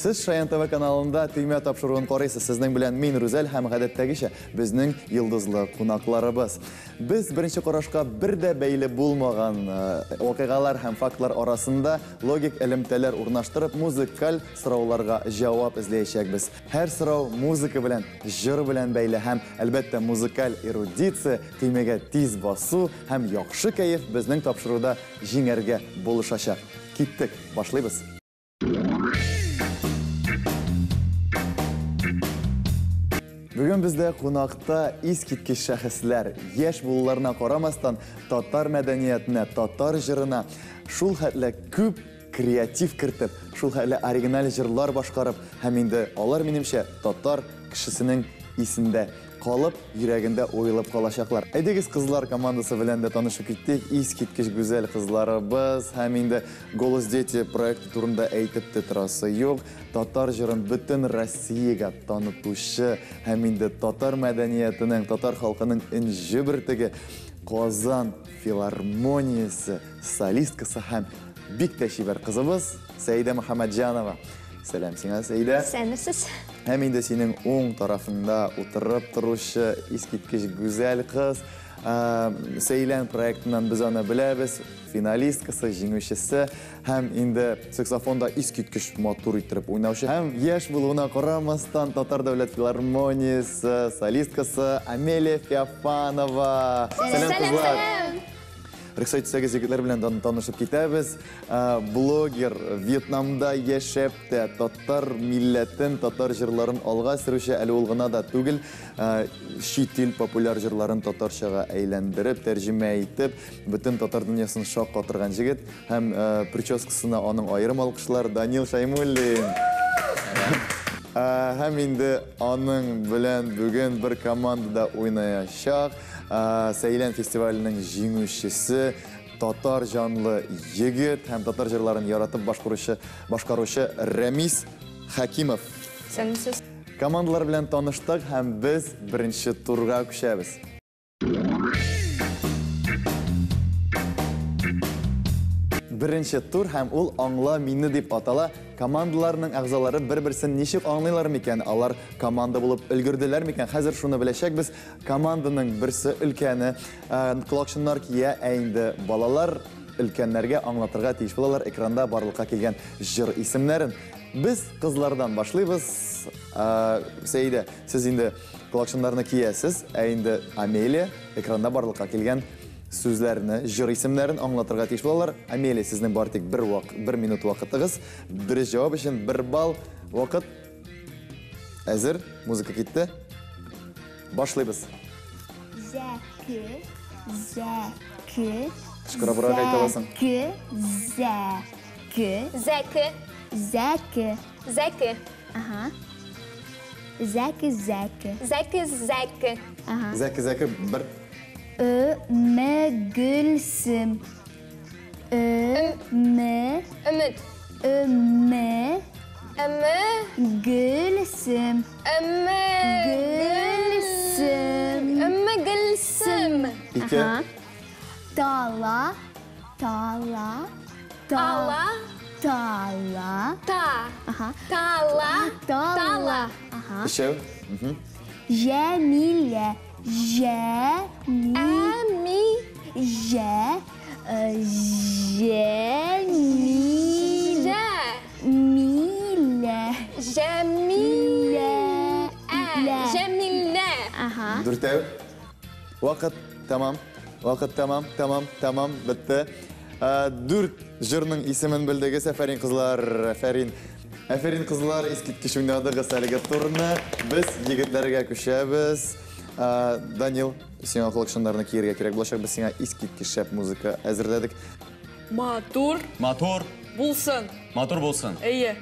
Сез Шаян ТВ каналында Төймә тапшыруын карыйсыз. Сезнең белән мин, Рүзәл, һәм гадәттәгечә безнең йолдызлы кунакларыбыз. Без беренче карашка бер дә бәйле булмаган вакыйгалар һәм фактлар арасында логик элемтәләр урнаштырып, музыкаль сорауларга җавап эзләячәкбез. Һәр сорау музыка белән, җыр белән бәйле һәм, әлбәттә, музыкаль эрудиция, төймәгә тиз басу һәм яхшы кәеф безнең тапшыруда җиңәргә булышачак. Киттек, башлыйбыз. Бүген бездә кунакта искиткеч шәхесләр, яшь булуларына карамастан, татар мәдәниятенә, татар җырына шул хәтле күп креатив кертеп, шул хәтле оригиналь җырлар башкарып, һәм инде алар, минемчә, татар кешесенең исендә калып, йөрәгендә уелып калачаклар. Әйдәгез, кызлар командасы белән дә танышып киттек. Искиткеч гүзәл кызларыбыз һәм инде Голос дети проекты турында әйтеп тә торасы юк. Татар җырын бөтен Россиягә танытучы һәм инде татар мәдәниятенең, татар халкының энҗе бөртеге Казан филармониясе солисткасы һәм бик тә чибәр кызыбыз Сәидә Мөхәммәтҗанова. Сәлам сиңа, Сәидә. Исәнмесез. Һәм инде синең уң тарафыңда утырып торучы искиткеч гүзәл кыз Сәйлән проектыннан без аны беләбез, финалисткасы, җиңүчесе һәм инде саксофонда искиткеч матур иттереп уйнаучы һәм яшь булуына карамастан Татар дәүләт филармониясе солисткасы Амелия Феофанова. Сәлам, сәлам. Рөхсәт итсәгез, егетләр белән танышып китәбез. Блогер, Вьетнамда яшәп тә татар милләтен, татар җырларын алга сөрүче, әле ул гына да түгел, чит ил популяр җырларын татарчага әйләндереп, тәрҗемә итеп, бөтен татар дөньясын шаккатырган җегет һәм прическасына аның аерым алкышлар Данил Шаймуллин. Һәм инде аның белән бүген бер командада уйнаячак Сәйлән фестиваленең җиңүчесе, татар җанлы егет һәм татар җырларын яратып башкаручы Рәмис Хәкимов. Исәнмесез. Командалар белән таныштык һәм без беренче турга күчәбез. Беренче тур һәм ул Аңла мине дип атала. Командаларның әгъзалары бер-берсен ничек аңлыйлар микән? Алар команда булып өлгерделәр микән? Хәзер шуны беләчәкбез. Команданың берсе өлкәне колакчыннар кия, ә инде балалар өлкәннәргә аңлатырга тиеш булалар экранда барлыкка килгән җыр исемнәрен. Без кызлардан башлыйбыз. Сәидә, сез инде колакчыннарны киясез, ә инде Амелия экранда барлыкка килгән сүзләрне, җыр исемнәрен аңлатырга тиеш булалар. Амелия, сезнең бар тик бер минут вакытыгыз. Дөрес җавап өчен 1 балл. Вакыт әзер, музыка китте. Башлыйбыз. Зәке, зәке. Кычкырыбрак әйтә аласың. Зәке, зәке. Зәке. Зәке. Зәке. Ага. Зәке, зәке. Зәке, зәке. Ага. Зәке, зәке, бер. Өмегөлсем. Өме. Өмет. Өме. Өме. Гөлсем. Өме. Гөлсем. Өмегөлсем. Ике. Тала. Тала. Тала. Тала. Та. Ага. Тала. Тала. Ага. Өчәү. Җәмилә. Җәми. Әми. Җә. Җәми. Җә. Милә. Җәмилә. Лә. Җәмилә. Ага. Дүртәү. Вакыт тәмам. Вакыт тәмам, тәмам, тәмам, бетте. 4 җырның исемен белдегез. Әфәрин, кызлар, әфәрин. Әфәрин, кызлар, искиткеч уйнадыгыз әлеге турны. Без егетләргә күчәбез. Данил, сиңа колакчыннарны киергә кирәк булачак. Без сиңа искиткеч шәп музыка әзерләдек. Матур. Матур. Булсын. Матур булсын. Әйе.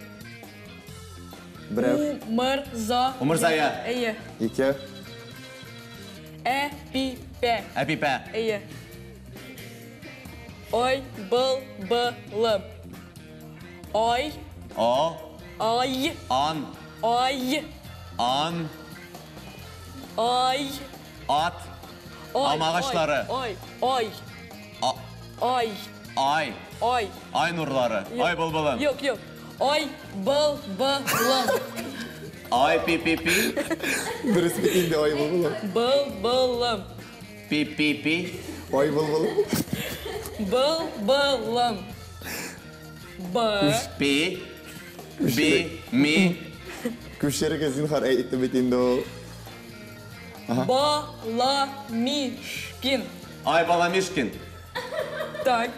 Берәү. Умырза. Умырзая. Әйе. Ике. Әпипә. Әпипә. Әйе. Ай, был, б, л. Ай. О. Ай. Ан. Ай. Ан. Ай. Ат. Ай. Алмагачлары. Ай. Ай. Ай. Ай. Ай. Ай нурлары. Ай былбылым. Юк, юк. Ай, был, бы, лым. Ай, пи, пи, пи. Дөрес бит инде, ай былбылым. Был, был, лым. Пи, пи, пи. Ай былбылым. Был, был, лым. Б. Пи. Би, ми. Күчерегез, зинһар, әйтте бит инде ул. Баламишкин. Ай, Баламишкин. Так.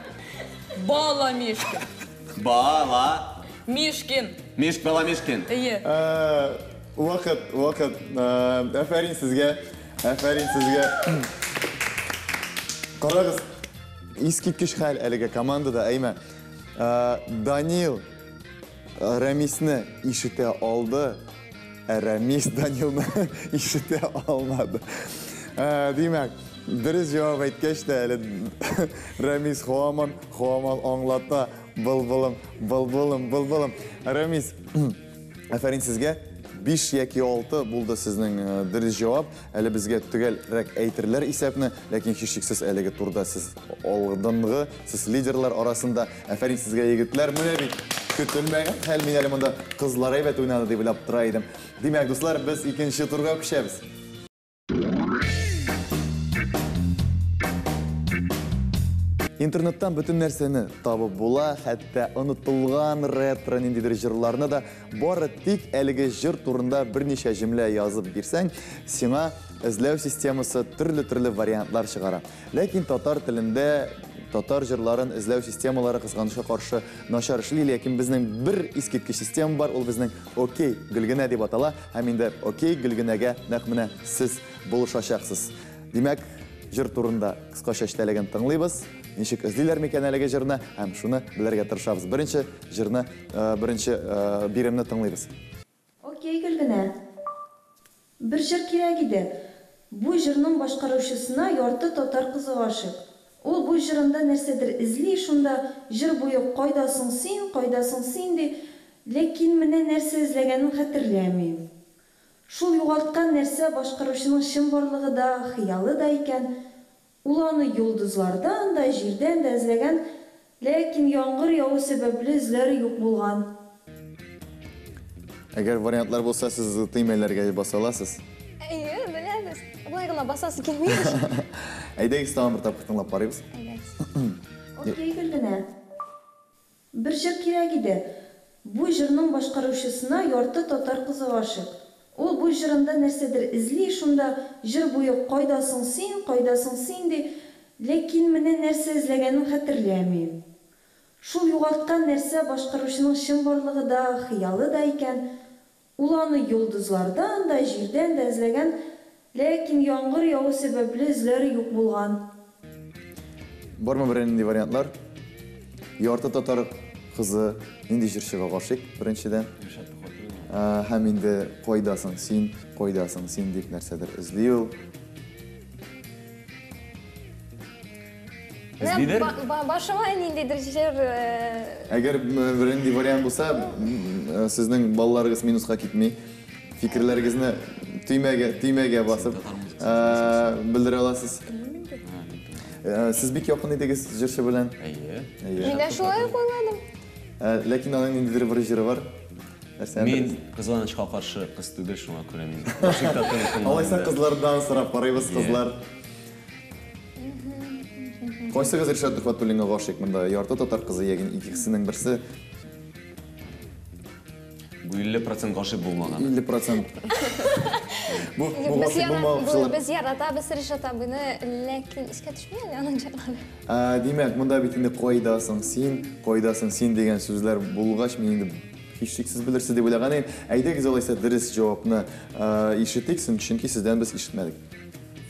Баламишкин. Бала. Мишкин. Миш, Баламишкин. Әйе. Вакыт, вакыт. Афәрин сезгә. Афәрин сезгә. Карагыз, искиткеч хәл әлеге командада, әйме. Данил Рәмисне ишетә алды, ә Рәмис Данилны ишетә алмады. Димәк, дөрес җавап әйткәч тә әле Рәмис һаман, һаман аңлата. Былбылым, былбылым, былбылым. Рәмис, афәрин сезгә. 5 яки 6 булды сезнең дөрес җавап. Әле безгә төгәлрәк әйтерләр исәпне, ләкин һичшиксез әлеге турда сез алдынгы, сез лидерлар арасында. Афәрин сезгә, егетләр. Менә бит көтелмәгән хәл, мин әле монда кызлар әйбәт уйнады дип уйлап тора идем. Димәк, дуслар, без икенче турга күчәбез. Интернеттан бөтен нәрсәне табып була, хәтта онытылган ретро ниндидер җырларны да. Бары тик әлеге җыр турында берничә җөмлә язып бирсәң, сиңа эзләү системасы төрле-төрле вариантлар чыгара. Ләкин татар телендә татар җырларын эзләү системалары кызганычка каршы начар эшли, ләкин безнең бер искиткеч система бар, ул безнең Окей Гөлгенә дип атала, һәм инде Окей Гөлгенәгә нәкъ менә сез булышачаксыз. Димәк, җыр турында кыскача эчтәлеген тыңлыйбыз. Ничек эзлиләр микән әлеге җырны, һәм шуны белергә тырышабыз. Беренче җырны, беренче биремне тыңлыйбыз. Окей, Гөлгенә. Бер җыр кирәк иде. Бу җырның башкаручысына ярты татар кызы гашыйк. Ул бу җырында нәрсәдер эзли, шунда җыр буе кайда соң син, кайда соң син ди, ләкин менә нәрсә эзләгәнен хәтерләми. Шул югалткан нәрсә башкаручының чынбарлыгы да, хыялы да икән. Ул аны йолдызлардан да, җирдән дә эзләгән, ләкин яңгыр яву сәбәпле эзләре юк булган. Әгәр вариантлар булса, сез төймәләргә баса аласыз. Әйе, беләбез. Болай гына басасы килми. Әйдәгез, тагын бер тапкыр тыңлап карыйбыз. Әйдәгез. Окей, Гөлгенә. Бер җыр кирәк иде. Бу җырның башкаручысына ярты татар кызы гашыйк. Ул бу җырында нәрсәдер эзли, шунда җыр буе кайда соң син, кайда соң син ди, ләкин менә нәрсә эзләгәнен хәтерләми. Шул югалткан нәрсә башкаручының чынбарлыгы да, хыялы да икән. Ул аны йолдызлардан да, җирдән дә эзләгән, ләкин яңгыр яву сәбәпле эзләре юк булган. Бармы берәр нинди вариантлар? Ярты татар кызы нинди җырчыга гашыйк, беренчедән? Һәм инде кайдасың син, кайдасың син дип нәрсәдер эзли ул. Эзлидер? Башыма ниндидер җыр, Әгәр берәр нинди вариант булса, сезнең балларыгыз минуска китми. Фикерләрегезне төймәгә басып, белдерә аласыз. Сез бик якын идегез җырчы белән. Әйе. Әйе. Мин дә шулай ук уйладым. Ләкин аның ниндидер бер җыры бар. Нәрсә? Мин кызганычка каршы кыз түгел, шуңа күрә мин гашыйк та түгел. Алайса кызлардан сорап карыйбыз, кызлар. Кайсыгыз Ришат Төхвәтуллинга гашыйк монда? Ярты татар кызы ягъни икесенең берсе. Бу 50% гашыйк булмаган. 50%. Бу гашыйк булмаган кешеләр. Без яратабыз Ришат абыйны, ләкин искә төшми әле аның җырлары. Димәк, монда бит инде кайдасың син, кайдасың син дигән сүзләр булгач, мин инде һичшиксез белерсез дип уйлаган идем. Әйдәгез алайса дөрес җавапны ишетик, чөнки сездән без ишетмәдек.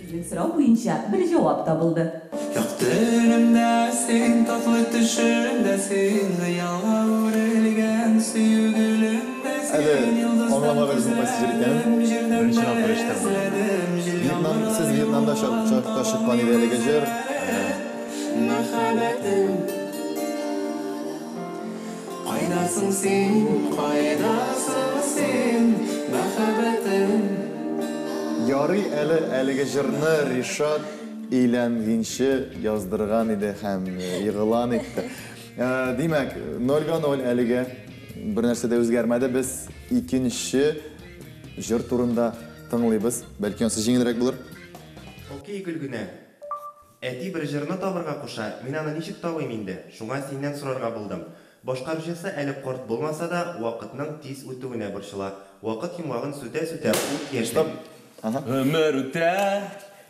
Сезнең сорау буенча бер җавап табылды. Якты өнемдә син, татлы төшемдә син, хыялга үрелгән сөю гөлемдә син, Әле йолдыздан аңламадыгыз бу кайсы җыр икәнен? күзләдем, җирдән Беренче тапкыр ишетәм. эзләдем, җил Вьетнам, сез яңгырлар Вьетнамда чакта чыккан иде әлеге җыр. Мәхәббәтем. Кайдасың син, кайдасың син, мәхәббәтем. Ярый әле әлеге җырны Ришат өйләнгәнче яздырган иде һәм игълан итте. Димәк, нольгә ноль әлегә. бер нәрсә дә үзгәрмәде. Без икенче җыр турында тыңлыйбыз. Бәлки ансы җиңелрәк булыр. Окей, Гөлгенә. Әти бер җырны табырга куша, мин аны ничек табыйм инде? Шуңа синнән сорарга булдым. Башкаручысы әле карт булмаса да, вакытның тиз үтүенә борчыла. Вакыт йомгагын сүтә-сүтә ут яшьлек. Гомер үтә,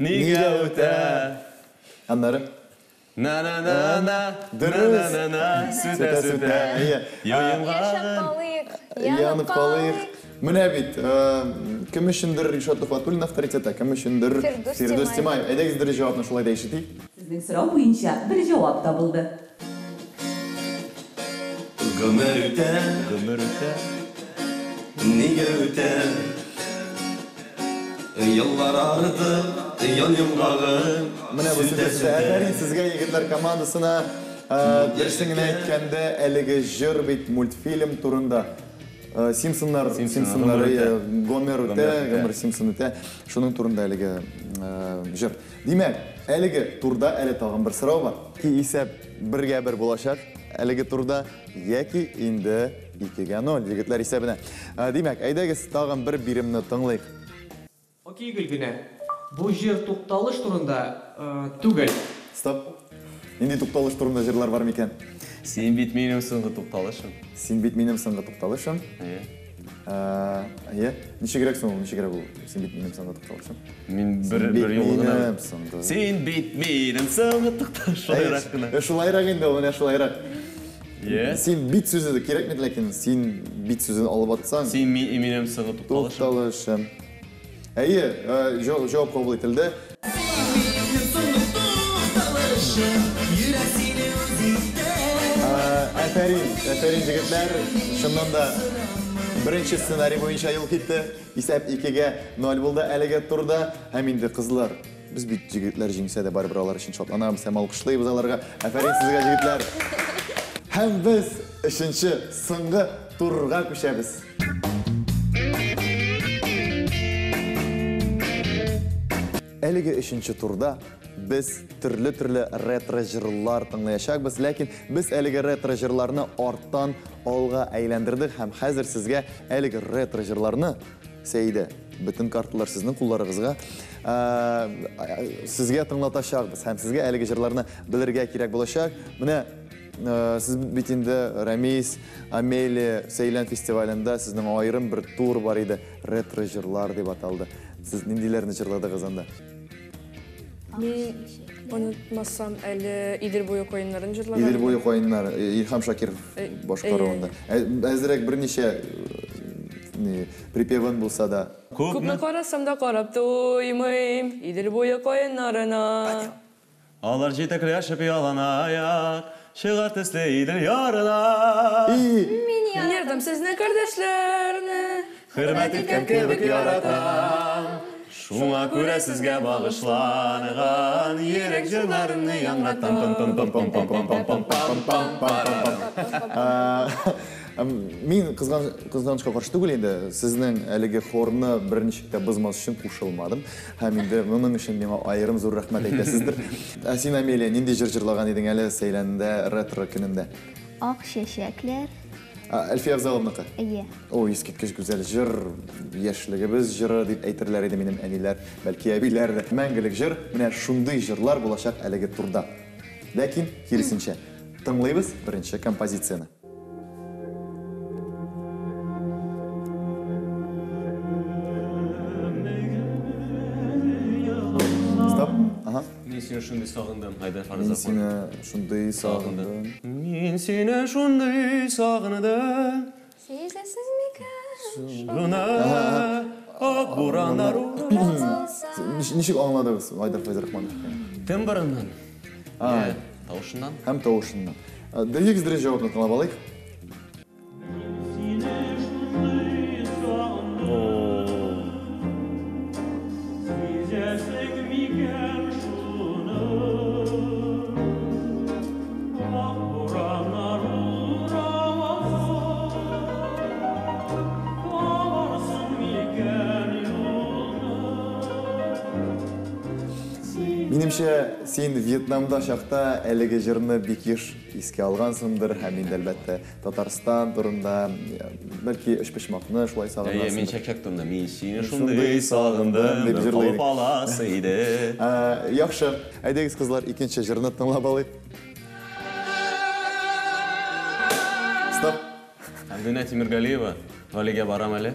нигә үтә? Аннары? На-на-на-на, Дөрес. на-на-на, сүтә-сүтә. Яшәп калыйк, Янып калыйк. Менә бит, кем өчендер Ришат Төхвәтуллин авторитеты, кем өчендер Фирдүс Тимаев. Әйдәгез дөрес җавапны шулай да ишетик. Сезнең сорау буенча бер җавап табылды. Гомер үтә, гомер үтә, нигә үтә? Еллар артып, ел йомгагы. Менә бу сүтә-сүтә. Афәрин сезгә, егетләр командасына. Дөресен генә әйткәндә, әлеге җыр бит мультфильм турында. Симпсоннар, Симпсоннар, Гомер үтә, Гомер Симпсон үтә. Шуның турында әлеге җыр. Димәк, әлеге турда әле тагын бер сорау бар. Ки исәп бергә бер булачак әлеге турда яки инде 2-0 егетләр исәбенә. Димәк, әйдәгез тагын бер биремне тыңлыйк. Окей, Гөлгенә. Бу җыр тукталыш турында түгел. Стоп. Нинди тукталыш турында җырлар бар микән? Син бит минем соңгы тукталышым. Син бит минем соңгы тукталышым. Әйе. Әйе. Ничегрәк соң ул, ничегрәк ул? Син бит минем соңгы тукталышым. Мин бер юлы гына. Минем соңгы. Син бит минем соңгы тукталышым. Шулайрак кына. Шулайрак инде ул, менә шулайрак. Син бит сүзе дә кирәкми, ләкин син бит сүзен алып атсаң. Син минем соңгы тукталышым. Тукталышым. Әйе, җавап кабул ителде. Афәрин, афәрин егетләр. Чыннан да беренче сценарий буенча юл китте. Исәп 2-0 булды әлеге турда. Һәм инде кызлар, без бит егетләр җиңсә дә барыбер алар өчен шатланабыз һәм алкышлыйбыз аларга. Афәрин сезгә, егетләр. Һәм без өченче соңгы турга күчәбез. Әлеге өченче турда без төрле-төрле ретро җырлар тыңлаячакбыз, ләкин без әлеге ретро җырларны арттан алга әйләндердек һәм хәзер сезгә әлеге ретро җырларны, Сәидә, бөтен карталар сезнең кулларыгызга, сезгә тыңлатачакбыз һәм сезгә әлеге җырларны белергә кирәк булачак. Менә сез бит инде Рәмис, Амелия, Сәйлән фестивалендә сезнең аерым бер тур бар иде, ретро җырлар дип аталды. Сез ниндиләрне җырладыгыз анда? Мин онытмасам әле Идел буе каеннарын җырлаган. Идел буе каеннар, Илһам Шакиров башкаруында. Әзрәк берничә припевын булса да. Күпме карасам да карап туймыйм Идел буе каеннарына. Алар җитәкләшеп яланаяк, чыгар төсле Идел ярына. Мин яратам сезне, кардәшләрне. Хөрмәт иткән кебек яратам. Шуңа күрә сезгә багышланган йөрәк җырларымны яңратам. Мин кызганычка каршы түгел инде, сезнең әлеге хорны берничек тә бозмас өчен кушылмадым. Һәм инде моның өчен миңа аерым зур рәхмәт әйтәсездер. Ә син, Амелия, нинди җыр җырлаган идең әле Сәйләндә ретро көнендә? Ак чәчәкләр. Әлфия Авзаловныкы? Әйе. О, искиткеч гүзәл җыр, яшьлегебез җыры дип әйтерләр иде минем әниләр, бәлки әбиләр дә. Мәңгелек җыр, менә шундый җырлар булачак әлеге турда. Ләкин киресенчә, тыңлыйбыз беренче композицияне. Стоп. Ага. Мин сине шундый сагындым, Айдар Мин Фарзапов. сине шундый сагындым. Мин сине шундый сагындым. Сизәсез микән? Шуны ак бураннар Ничек аңладыгыз Айдар Фәйзрахманов? Тембрыннан. Тавышыннан. Һәм тавышыннан. Дөрес дөрес җавапны тыңлап алыйк. Минемчә, син Вьетнамда чакта әлеге җырны бик еш искә алгансыңдыр һәм инде, әлбәттә, Татарстан турында, бәлки өчпочмакны шулай Әйе, мин сагынасыңдыр. чәкчәк турында. Мин сине шундый сагындым, дип бер җырлый кабып идек. аласы иде. Яхшы. Әйдәгез, кызлар, икенче җырны тыңлап алыйк. Стоп. Гөлнә Тимергалиева, Галигә барам әле.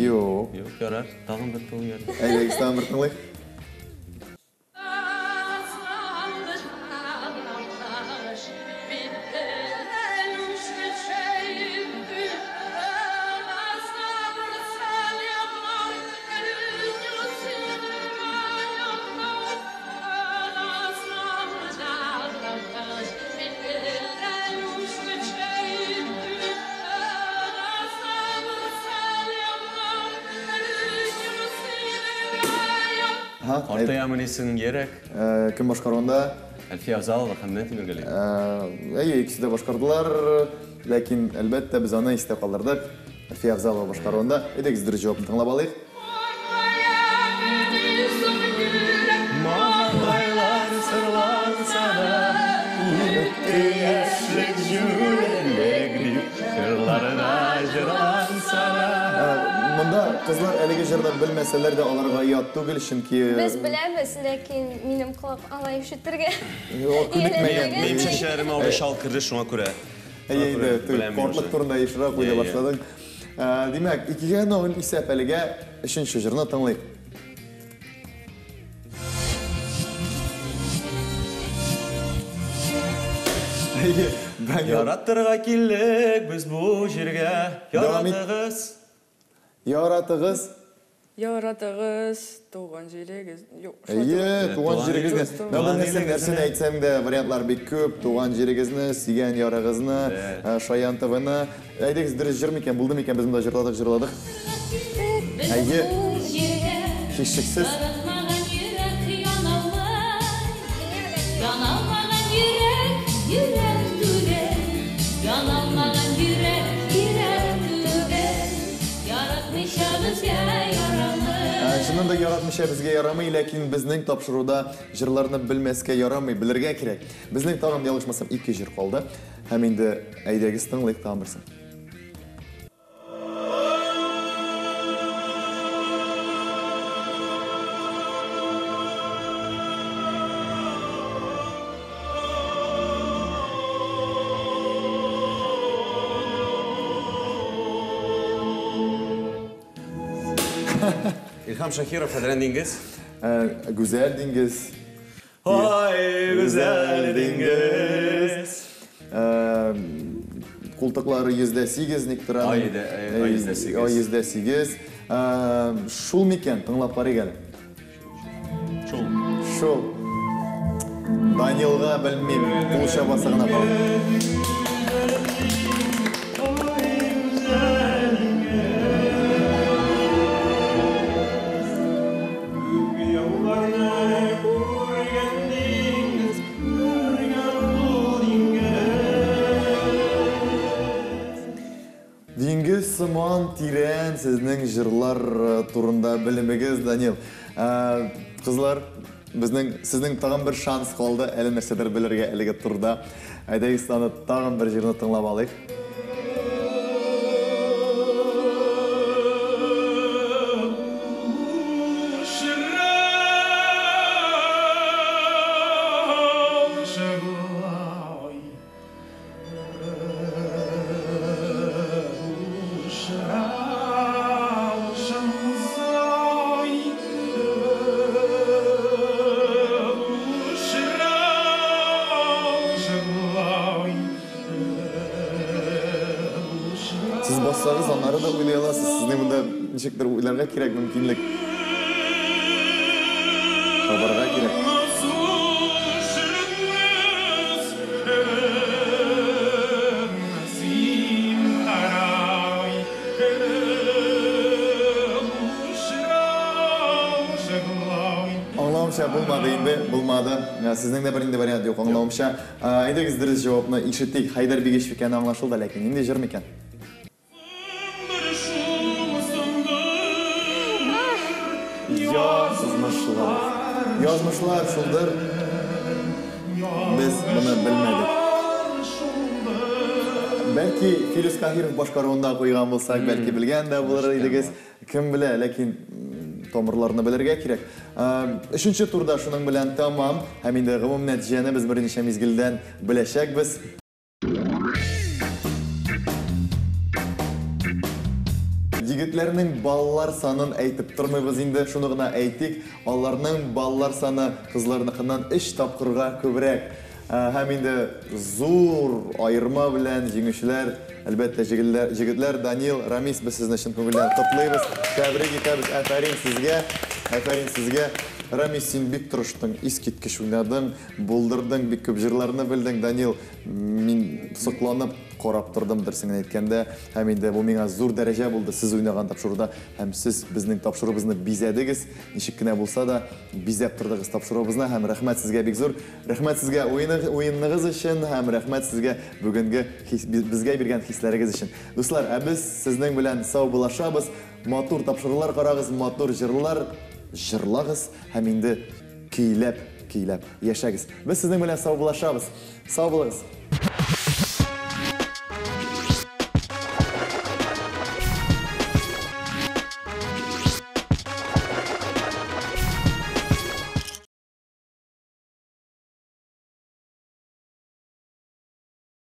Юк. Юк, ярар. Тагын бер тыңлыйк әле. Әйдәгез, тагын бер тыңлыйк. Картаямыни соң йөрәк? Кем башкаруында? Әлфия Авзалова һәм Гөлнә Тимергалиева. Әйе, икесе дә башкардылар, ләкин, әлбәттә, без аны истә калдырдык. Әлфия Авзалова башкаруында. Әйдәгез, дөрес җавапны тыңлап алыйк. Малайлар сырланса да, үтте яшьлек җүләрлек дип, җырларына җырланса да. Монда кызлар әлеге җырны белмәсәләр дә аларга ят түгел, чөнки Без беләбез, ләкин минем колак алай ишетергә. Күнекмәгән. Минем чәчләрем алды чал керде, шуңа күрә. Әйе, инде, Беләм мин картлык уже. турында ешрак уйлый Әйе. башладың. Димәк, 2-0 исәп әлегә. Өченче җырны тыңлыйк. Әйе, Данил. Яратырга килдек без бу җиргә. Дәвам ит. Яратыгыз. Яратыгыз. Яратыгыз туган җирегез. Юк, шулай Әйе, түгел. туган җирегезне. Туган Менә бу нәрсәне әйтсәм дә, вариантлар бик күп. Туган җирегезне, сөйгән ярыгызны, Шаян ТВны. Әйдәгез, дөрес җыр микән, булды микән? Без монда җырладык, җырладык. Әйе. Һичшиксез. Яратмаган йөрәк яналмай, яналмаган йөрәк, йөрәк түгел, яналмаган йөрәк, йөрәк түгел, яратмыйча безгә ярамый. Чыннан да яратмыйча безгә ярамый, ләкин безнең тапшыруда җырларны белмәскә ярамый, белергә кирәк. Безнең тагын, ялгышмасам, 2 җыр калды. Һәм инде әйдәгез тыңлыйк тагын берсен. Илһам Шакиров, Хәдрән диңгез. Гүзәл диңгез. Ай, гүзәл диңгез. Култыклары 108 ник тора. Ай, ай, 108. Ай, 108. Шул микән? Тыңлап карыйк әле. Шул. Шул. Данилга белмим, кул чабасы гына калды. Диңгез сыман тирән сезнең җырлар турында белемегез, Данил. Кызлар, сезнең тагын бер шанс калды әле нәрсәдер белергә әлеге турда. Әйдәгез, аны тагын бер җырны тыңлап алыйк. Сез бассагыз, аннары да уйлый аласыз. Сезнең монда ничектер уйларга кирәк мөмкинлек. Табарга кирәк. Аңлавымча булмады инде, булмады. Сезнең дә бер инде вариант юк, аңлавымча. Әйдәгез, дөрес җавапны ишетик. Хәйдәр Бигеш икәне аңлашылды, ләкин нинди җыр микән? Я, сызмышлар. Язмышлар шулдыр. Без моны белмәдек. Бәлки Филүс Каһиров башкаруында куйган булсак, бәлки белгән дә булыр идегез. Кем белә, ләкин тамырларны белергә кирәк. Өченче турда шуның белән тәмам. Һәм инде гомум нәтиҗәне без берничә мизгелдән беләчәкбез. Егетләрнең баллар санын әйтеп тормыйбыз инде, шуны гына әйтик, аларның баллар саны кызларныкыннан 3 тапкырга күбрәк. Һәм инде зур аерма белән җиңүчеләр, әлбәттә, җегетләр, Данил, Рамис, без сезне чын күңелдән котлыйбыз, тәбрик итәбез, афәрин сезгә, афәрин сезгә. Рамис, син бик тырыштың, искиткеч уйнадың, булдырдың, бик күп җырларны белдең. Данил, мин сокланып карап тордым, дөресен генә әйткәндә, һәм инде бу миңа зур дәрәҗә булды, сез уйнаган тапшыруда, һәм сез безнең тапшыруыбызны бизәдегез, ничек кенә булса да, бизәп тордыгыз тапшыруыбызны, һәм рәхмәт сезгә бик зур. Рәхмәт сезгә уеныгыз өчен һәм рәхмәт сезгә бүгенге безгә биргән хисләрегез өчен. Дуслар, ә без сезнең белән саубуллашабыз. Матур тапшырулар карагыз, матур җырлар җырлагыз һәм инде көйләп, көйләп яшәгез. Без сезнең белән саубуллашабыз. Сау булыгыз.